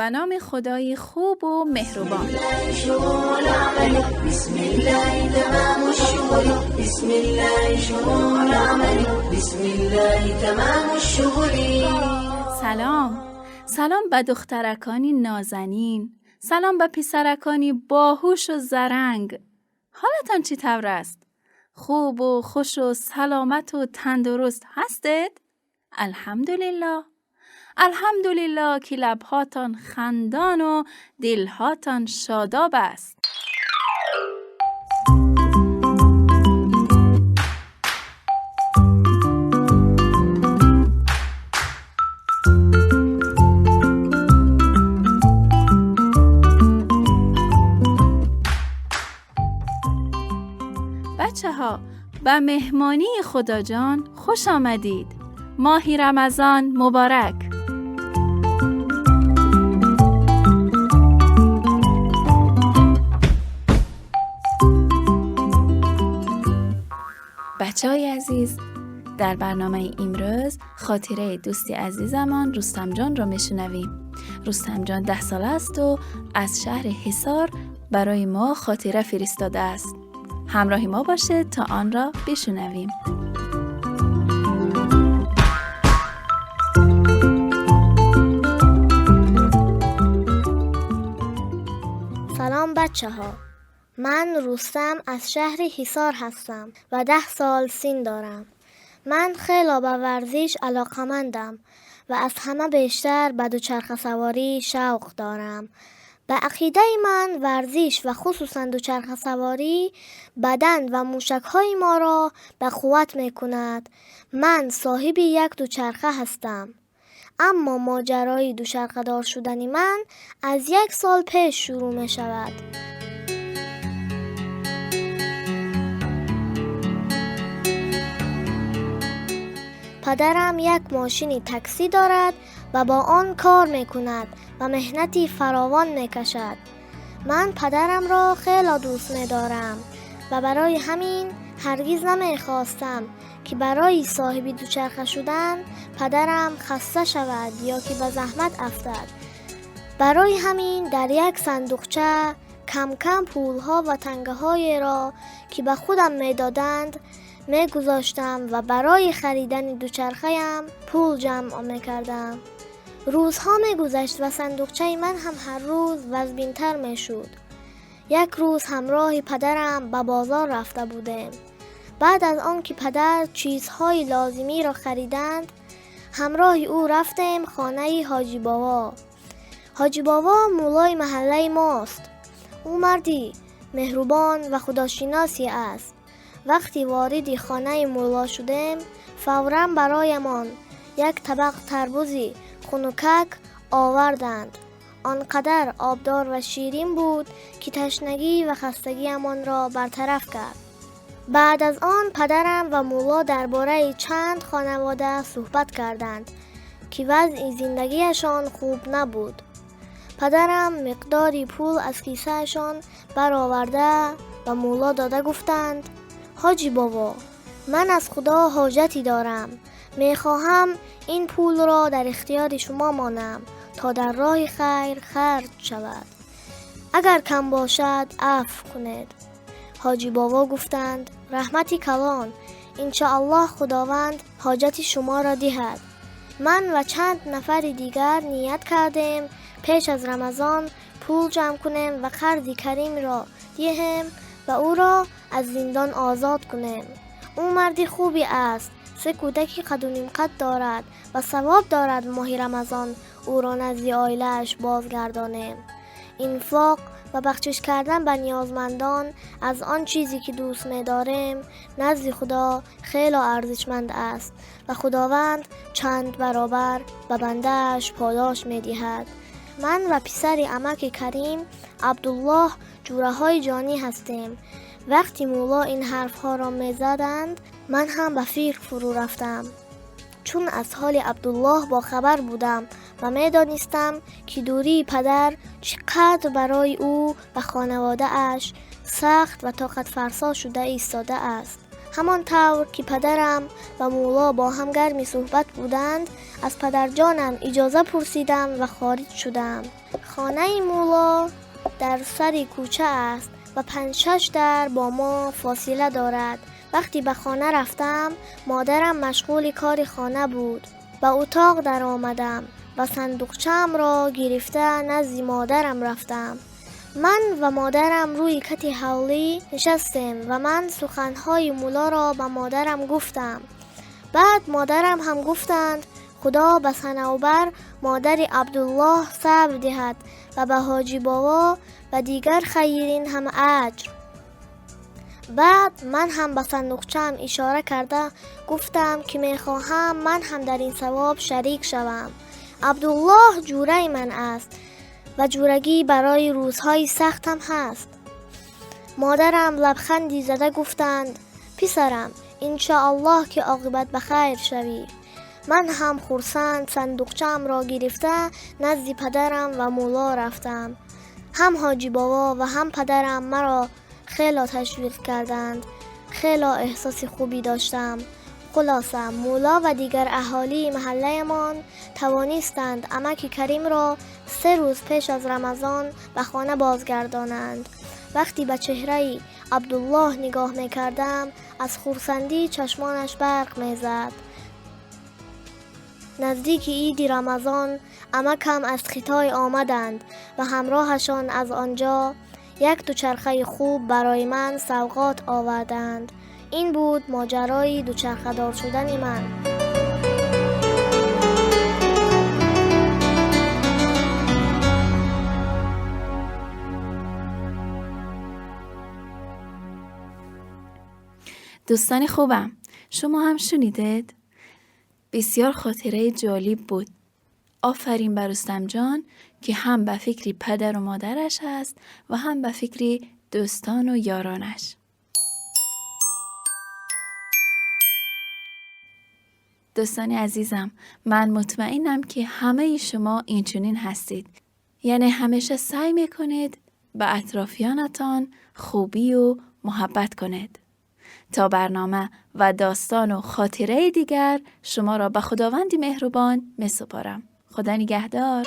به نام خدای خوب و مهربان. سلام، سلام به دخترکانی نازنین، سلام به پسرکانی باهوش و زرنگ. حالتان چی طور است؟ خوب و خوش و سلامت و تندرست هستید؟ الحمدلله. الحمدلله که لبهاتان خندان و دلهاتان شاداب است. بچه ها، به مهمانی خدا جان خوش آمدید. ماهی رمضان مبارک. بچه های عزیز، در برنامه امروز خاطره دوستی عزیزمان رستم جان را میشنویم. رستم جان 10 ساله است و از شهر حصار برای ما خاطره فرستاده است. همراه ما باشه تا آن را بشنویم. سلام بچه ها، من رستم از شهر حصار هستم و 10 سال سن دارم. من خیلی به ورزش علاقه‌مندم و از همه بیشتر به دوچرخه سواری شوق دارم. به عقیده من ورزش و خصوصا دوچرخه سواری بدن و موشک‌های ما را به قوت می‌کند. من صاحب یک دوچرخه هستم، اما ماجرای دوچرخه دار شدن من از 1 سال پیش شروع می شود. پدرم یک ماشین تاکسی دارد و با آن کار می کند و مهنتی فراوان می کشد. من پدرم را خیلی دوست می دارم و برای همین هرگز نمی خواستم که برای صاحب دوچرخه شدن پدرم خسته شود یا که به زحمت افتد. برای همین در یک صندوقچه کم کم پولها و تنگه های را که به خودم می دادند می گذاشتم و برای خریدن دوچرخه‌ام پول جمع می کردم. روزها می گذشت و صندوقچه من هم هر روز وزن‌تر می شد. یک روز همراه پدرم به بازار رفته بودیم. بعد از آن که پدر چیزهای لازمی را خریدند، همراه او رفتیم خانه حاجی بابا. حاجی بابا مولای محله ماست. او مردی مهربان و خداشناسی است. وقتی وارد خانه مولا شدیم، فوراً برایمان یک طبق تربوزی خنکک آوردند. آنقدر آبدار و شیرین بود که تشنگی و خستگیمان را برطرف کرد. بعد از آن پدرم و مولا درباره چند خانواده صحبت کردند که وضع زندگیشان خوب نبود. پدرم مقداری پول از کیسه‌شان برآورده و مولا داده گفتند: حاجی بابا، من از خدا حاجتی دارم. میخواهم این پول را در اختیار شما مانم تا در راه خیر خرج شود. اگر کم باشد عفو کنید. حاجی بابا گفتند: رحمتی کلان، انشاءالله خداوند حاجت شما را دهد. من و چند نفر دیگر نیت کردیم پیش از رمضان پول جمع کنیم و قرض کریم را دهیم و او را از زندان آزاد کنیم. او مردی خوبی است، 3 کودکی قد و نیم قد دارد و ثواب دارد ماه رمضان او را نزد عایله‌اش بازگردانیم. انفاق و بخشش کردن به نیازمندان از آن چیزی که دوست می‌داریم نزد خدا خیلی ارزشمند است و خداوند چند برابر به بنده‌اش پاداش می‌دهد. من و پسر عمک کریم عبدالله جوره‌های جانی هستیم. وقتی مولا این حرفها را می‌زدند، من هم به فکر فرو رفتم، چون از حال عبدالله با خبر بودم و می‌دانستم که دوری پدر چقدر برای او و خانواده اش سخت و طاقت فرسا شده ایستاده است. همان طور که پدرم و مولا با هم گرمی صحبت بودند، از پدرجانم اجازه پرسیدم و خارج شدم. خانه مولا در سر کوچه است و 5-6 در با ما فاصله دارد. وقتی به خانه رفتم، مادرم مشغول کار خانه بود. به اتاق در آمدم و صندوقچه‌ام را گرفته نزد مادرم رفتم. من و مادرم روی کت حولی نشستیم و من سخنهای مولا را به مادرم گفتم. بعد مادرم هم گفتند خدا به صنوبر مادر عبدالله صبر دهد و به حاجی بابا و دیگر خیرین هم اجر. بعد من هم به صندوقچه‌ام اشاره کرده گفتم که میخواهم من هم در این ثواب شریک شوم. عبدالله جوره من است و جورگی برای روزهای سختم هست. مادرم لبخندی زده گفتند پسرم انشاءالله که عاقبت به خیر شوی. من هم خرسند صندوقچه‌ام را گرفته نزد پدرم و مولا رفتم. هم حاجی بابا و هم پدرم مرا خیلی تشویق کردند. خیلی احساس خوبی داشتم. خلاصه مولا و دیگر اهالی محله‌مان توانستند عمک کریم را 3 روز پیش از رمضان به خانه بازگردانند. وقتی به چهره عبدالله نگاه می‌کردم، از خرسندی چشمانش برق می‌زد. نزدیک عید رمضان عمکم از خطای آمدند و همراهشان از آنجا یک دوچرخه خوب برای من سوغات آوردند. این بود ماجرای دوچرخه دار شدن من. دوستان خوبم، شما هم شنیدید؟ بسیار خاطره جالب بود. آفرین بر رستم جان که هم به فکری پدر و مادرش هست و هم به فکری دوستان و یارانش. دوستان عزیزم، من مطمئنم که همه شما اینچنین هستید. یعنی همیشه سعی میکنید به اطرافیانتان خوبی و محبت کنید. تا برنامه و داستان و خاطره دیگر، شما را به خداوند مهربان می‌سپارم. خدا نگهدار.